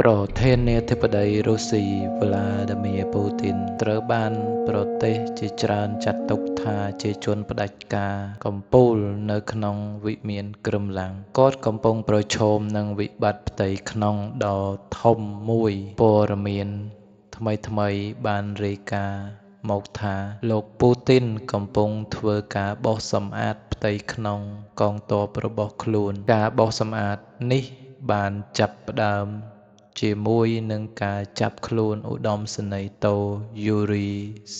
ប្រធានាធិបតីរុស្ស៊ី វ្លាឌីមៀ ពូទីន ត្រូវបានប្រទេសជាច្រើនចាត់ទុកថាជាជនផ្ដាច់ការកំពូលនៅក្នុងវិមានក្រឹមឡាំង។ គាត់កំពុងប្រឈមនឹងវិបត្តិផ្ទៃក្នុងដ៏ធំមួយ។ ព័ត៌មានថ្មីៗបានរាយការណ៍មកថា លោកពូទីនកំពុងធ្វើការបោសសម្អាតផ្ទៃក្នុងកងទ័ពរបស់ខ្លួន។ ការបោសសម្អាតនេះបានចាប់ផ្ដើមជាមួយនឹងការចាប់ខ្លួនឧត្តមសេនីយ៍ទោ យូរី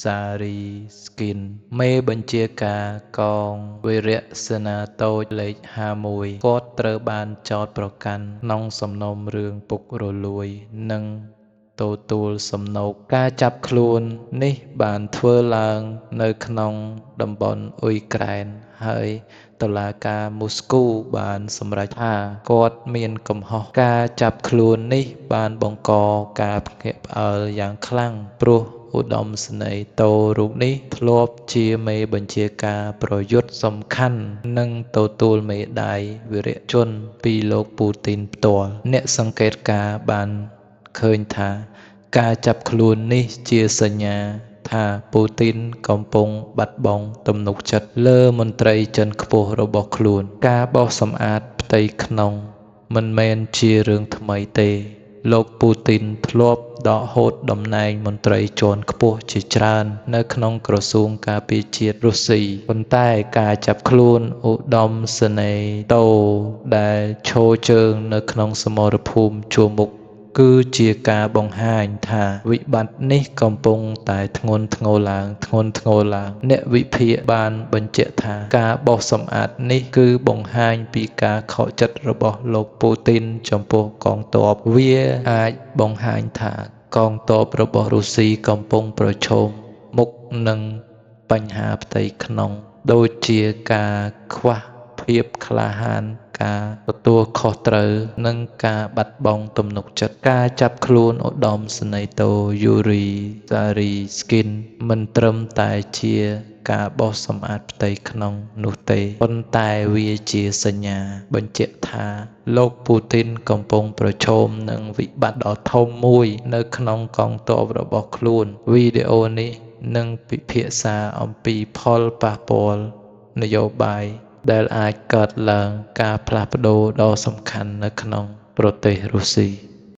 សារីស្គីន មេបញ្ជាការកងវរសេនាតូចលេខ 51 គាត់ត្រូវបានចោទប្រកាន់ក្នុងសំណុំរឿងពុករលួយ និងទទួលសំណូក។ ការចាប់ខ្លួននេះបានធ្វើឡើងនៅក្នុងតំបន់អ៊ុយក្រែន ហើយតុលាការមូស្គូបានសម្រេចថាគាត់មានកំហុស។ ការចាប់ខ្លួននេះបានបង្កការភ្ញាក់ផ្អើលយ៉ាងខ្លាំង ព្រោះឧត្តមសេនីយ៍ទោរូបនេះធ្លាប់ជាមេបញ្ជាការប្រយុទ្ធសំខាន់ និងទទួលមេដាយវីរជនពីលោកពូទីនផ្ទាល់។ អ្នកសង្កេតការណ៍បានឃើញថា ការចាប់ខ្លួននេះជាសញ្ញាថាពូទីនកំពុងបាត់បង់ទំនុកចិត្តលើមន្ត្រីជាន់ខ្ពស់របស់ខ្លួន។ ការបោសសម្អាតផ្ទៃក្នុងមិនមែនជារឿងថ្មីទេ។ លោកពូទីនធ្លាប់ដកហូតតំណែងមន្ត្រីជាន់ខ្ពស់ជាច្រើននៅក្នុងក្រសួងការពារជាតិរុស្ស៊ី ប៉ុន្តែការចាប់ខ្លួនឧត្តមសេនីយ៍ទោដែលឈរជើងនៅក្នុងសមរភូមិជួរមុខ គឺជាការបង្ហាញថាវិបត្តិនេះកំពុងតែធ្ងន់ធ្ងរឡើងៗ។ អ្នកវិភាគបានបញ្ជាក់ថា ការបោសសម្អាតនេះគឺបង្ហាញពីការខកចិត្តរបស់លោកពូទីនចំពោះកងទ័ព។ វាអាចបង្ហាញថាកងទ័ពរបស់រុស្ស៊ីកំពុងប្រឈមមុខនឹងបញ្ហាផ្ទៃក្នុង ដូចជាការខ្វះភាពក្លាហាន ការទទួលខុសត្រូវ និងការបាត់បង់ទំនុកចិត្ត។ ការចាប់ខ្លួនឧត្តមសេនីយ៍ទោ យូរី សារីស្គីន មិនត្រឹមតែជាការបោសសម្អាតផ្ទៃក្នុងនោះទេ ប៉ុន្តែវាជាសញ្ញាបញ្ជាក់ថាលោកពូទីនកំពុងប្រឈមនឹងវិបត្តិដ៏ធំមួយនៅក្នុងកងទ័ពរបស់ខ្លួន។ វីដេអូនេះនឹងពិភាក្សាអំពីផលប៉ះពាល់នយោបាយដែលអាចកើតឡើង ការផ្លាស់ប្ដូរដ៏សំខាន់នៅក្នុងប្រទេសរុស្ស៊ី។